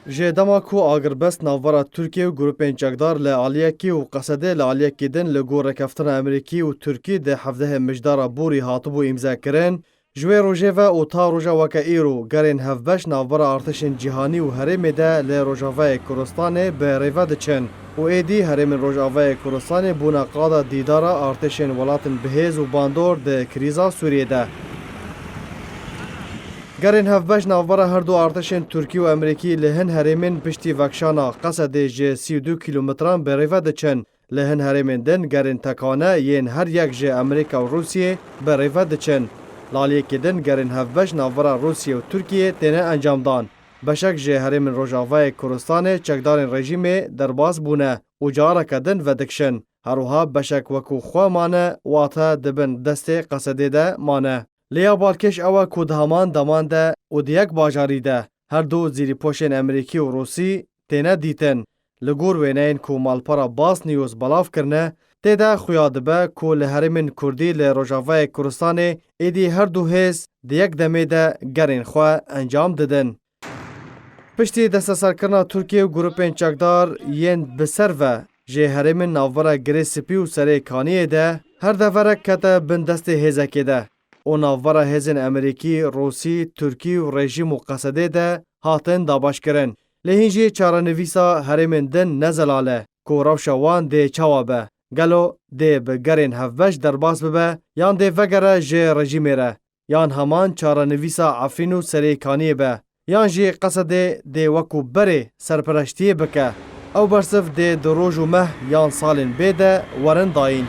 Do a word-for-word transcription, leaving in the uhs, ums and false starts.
Ji dema ku agirbest navbera Tirkiye û grûpên çekdar li aliyekî û Qesedê li aliyekî din li gor rêkeftina Amerîkî û Tirkî di hevdehê Mijdara borî hatibû îmzekirin, ji wê rojê ve û ta roja weke îro gerên hevbeş navbera artêşên cîhanî û herêmê de li Rojavayê Kurdistanê bi rê ve diçin û êdî herêmên Rojavayê Kurdistanê bûne qada dîdara artêşên welatên bihêz û bandor di krîza Sûriyê de. Gerên hevbeş navbera her du artêşên Tirkî û Amerîkî li hin herêmên piştî vekşana Qesedê ji sî û du kîlometran bi rê ve diçin. Li hin herêmên din gerên tekane yên her yek ji Amerîka û Rûsiyê bi rê ve diçin. Li aliyekî din gerên hevbeş navbera Rûsiyê û Tirkiyê têne encamdan. Beşek ji herêmên Rojavayê Kurdistanê çekdarên rejîmê derbas bûne û careke din vedikişin. Her wiha beşek wekû xwe mane, wate di bin destê Qesedê de mane. Lê ya balkêş ew e ku di heman deman de û di yek bajarî de her du zîrîpoşên Amerîkî û Rûsî têne dîtin. Li gor wêneyên ku Malpara Bas News belav kirine, tê de xuya dibe ku li herêmên Kurdî li Rojavayê Kurdistanê êdî her du hêz di yek demê de gerên xwe encam didin. Piştî desteserkirina Tirkiye û grûpên çekdar yên bi ser ve ji herêmên navbera Girê Spî û Serê Kaniyê de her deverek kete bin destê hêzekê de û navbera hêzên Amerîkî, Rûsî, Tirkî û rejîm û Qesedê de hatin dabeşkirin. Lê hîn jî çarenivîsa herêmên din ne zelal e ku rewşa wan dê çawa be. Gelo dê bi gerên hevbeş derbas bibe yan dê vegere ji rejîmê re? Yan heman çarenivîsa Efrîn û Serê Kaniyê be, yan jî Qesedê dê wekû berê serpereştiyê bike. Ew bersiv dê di roj û meh yan salên bê de werin dayîn.